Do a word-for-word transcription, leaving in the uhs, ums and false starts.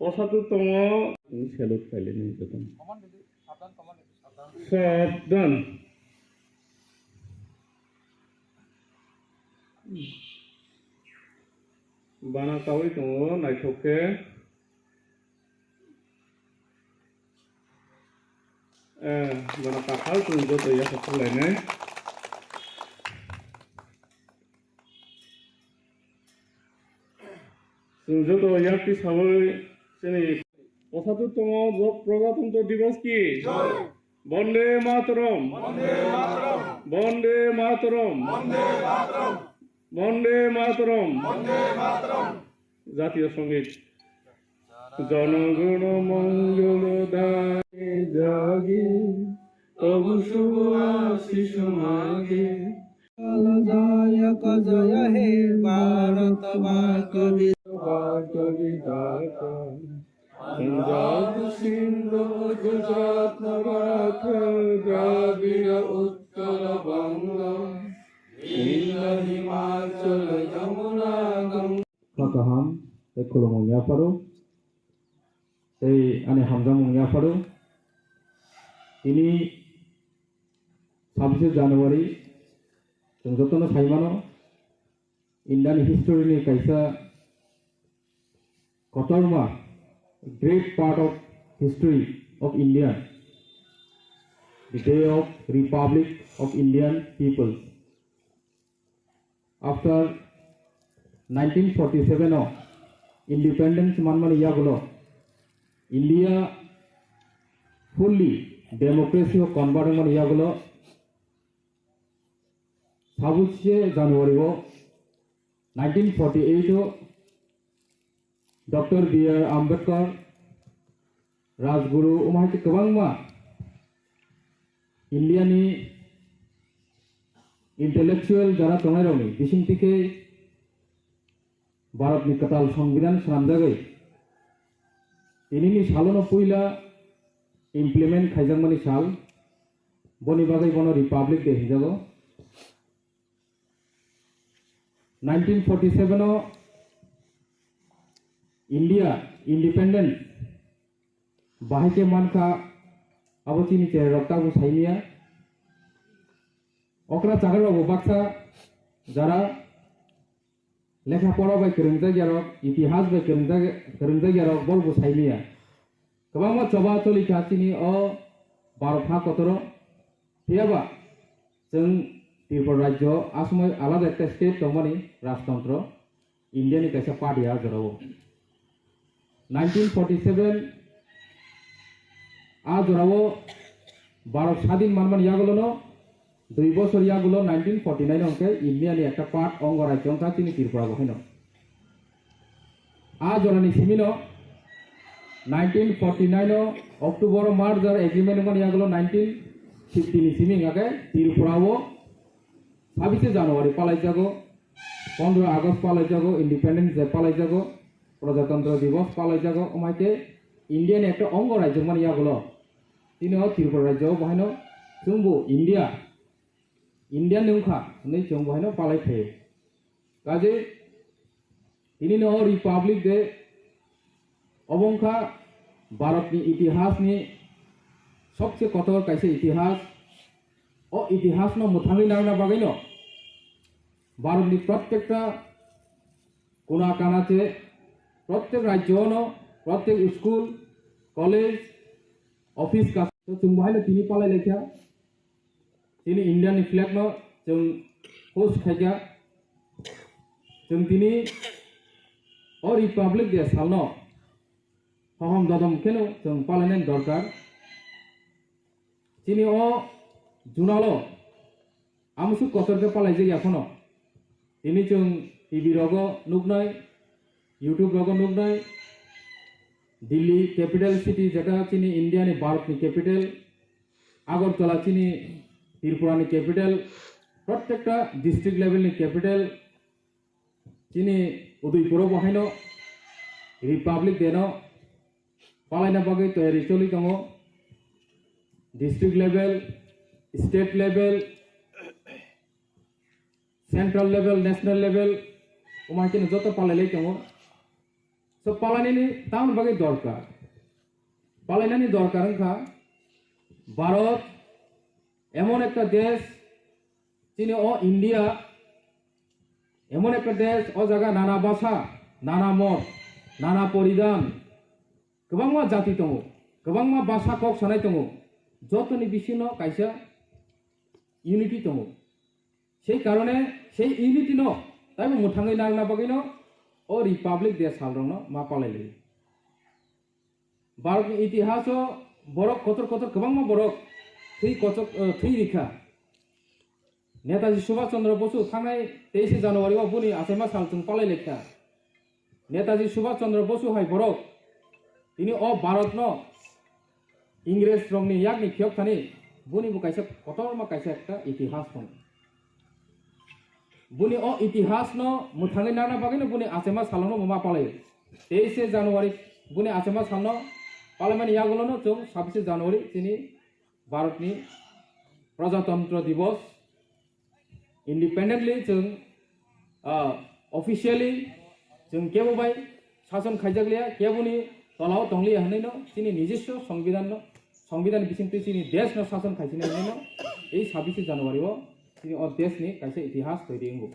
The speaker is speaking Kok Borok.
Osatu tongo, salute khailini jotono. Sabdan. Bana kawi tongo, naithok khe. Eh, bana kakhal tongo, joto yakhasuk lainai. Chwng joto yakti sawi chini osatu tongo, Prajatantro Divas ki. Jai. Bande Mataram. Bande Mataram. Bande Mataram. Bande Mataram. Bande Mataram. Bande Mataram. Jatiyo Songit. জনগণ মঙ্গল দায় জাগে, তব শুভ আশিস মাগে। জয় জয় হে ভারত মা কবি। মা কবি দাতা। পঞ্জাব সিন্ধু গুজরাট মরাঠা দ্রাবিড় উৎকল বঙ্গ। বিন্ধ্য হিমাচল যমুনা Ganga. Kha kaham tei khulumung yapharo tei ani hamjakmung yapharo. Tini sabise January, chwng jotono sai mano, Indian history ni kaisa kotorma, great part of history of India, the day of Republic of Indian Peoples. After nineteen forty-seven o independence manmani yagulo India fully democracy o convert wngmani yagulo sabise January o nineteen forty-eight o Doctor B R Ambedkar, Rajguru, omo hai khe kwbangma India ni intellectual jara tongnai rokni bisingtwi khe Bharat ni kwtal Songbidan swnamjagwi tinini salono puila implement khaijakmani sal, boni bagwi bono Republic Day hinjago. Nineteen forty-seven o India independent bahai khe mankha, abo chini cherai rok tabuk saimaya. Okra chakra rok bo baksa jara lekha pora bai kwrwngjak yarok, itihas bai kwrwngjak, kwrwngjak yarok, borok bo saimaya. Kwbangma choba choli kha chini o Bharat ha kotoro. Phiyaba chwng Tripura rajyo asomoi alada ekta state tongmani rajtontro, India ni kaisa party a jorao. Nineteen forty-seven a jorao Bharat sadin manmani yagulono dui bosor yagulo nineteen forty-nine hwnkhe India ni ekta part ongo rajyo wngkha chini Tripura bo haino. A jorani simino nineteen forty-nine o October o merger agreement wngmani yagulo nineteen fifty ni simi hwnkhe Tripura o sabise January palaijago, pondro August palaijago, Independence Day palaijago, Prajatantro Divas palaijago, omo hai khe India ni ekta ongo rajyo wngmani yagulo tini o Tripura rajyo o bo haino chwngbo India, India ni wngkha hwnwi chwng bo haino palai khaio. Kaje tini no Republic Day obo wngkha Bharat ni itihas ni sobse kotor kaisa itihas. O itihas no mwthangwi narwkna bagwi no Bharat ni prottekta kona kana se, prottek rajyo no, prottek school, college, office kaisa chwng bo haino tini palai laikha. Chini India ni flag no chwng host khaikha. Chwng tini o Republic Day salno hohom dodom kheno chwng palainani dorkar. Chini o junalo amusuk kotor khe palaijak ya phano. Tini chwng T V rogo nuknai, YouTube rogo nuknai, Delhi capital city, jeta chini India ni, Bharat ni capital, Agartala chini Tripura ni capital, prottekta district level ni capital, chini Udaipur o bo haino Republic Day no palaina bagwi toyari choli tongo. District level, state level, central level, national level, Omo hai kheno joto palai lai tongo. So palainani tamoni bagwi dorkar? Palainani dorkar wngkha Bharat emon ekta desh, chini o India emon ekta desh, o jaga nana bhasha, nana mot, nana poridan, kwbangma jati tongo, kwbangma bhasha kok sanai tongo, jotoni bisingo kaisa unity tongo. Sei karone sei unity no taibo mwthangwi narwkna bagwino o Republic Day salrokno ma palai lai. Bharatni itihaso borok kotor kotor kwbangma borok thwi kochok, eh, thwi rikha. Netaji Subhash Chandra Bosu thangnai teise January o buni achaima sal chwng palai laikha. Netaji Subhash Chandra Bosu hai borok tini o Bharatno Ingres rokni yakni phiyok thani buni bo kaisa kotorma kaisa ekta itihas tongo. Buni o itihasno mwthangwi narna bagwino buni achaima salono bo ma palai. Teise January buni achaima salno palaimani yagulono chwng sabise January chini Bharatni Prajatantro Divos independently chwng, ah, officially chwng kebo bai sason khaijakliya, keboni tolao tongliya hinwi no chini nijiswa songbidan no, songbidan bisingtwi chini desh no sason khaisini hinwi no ei sabise January o chini o desh ni kaisa itihas toiri wngo.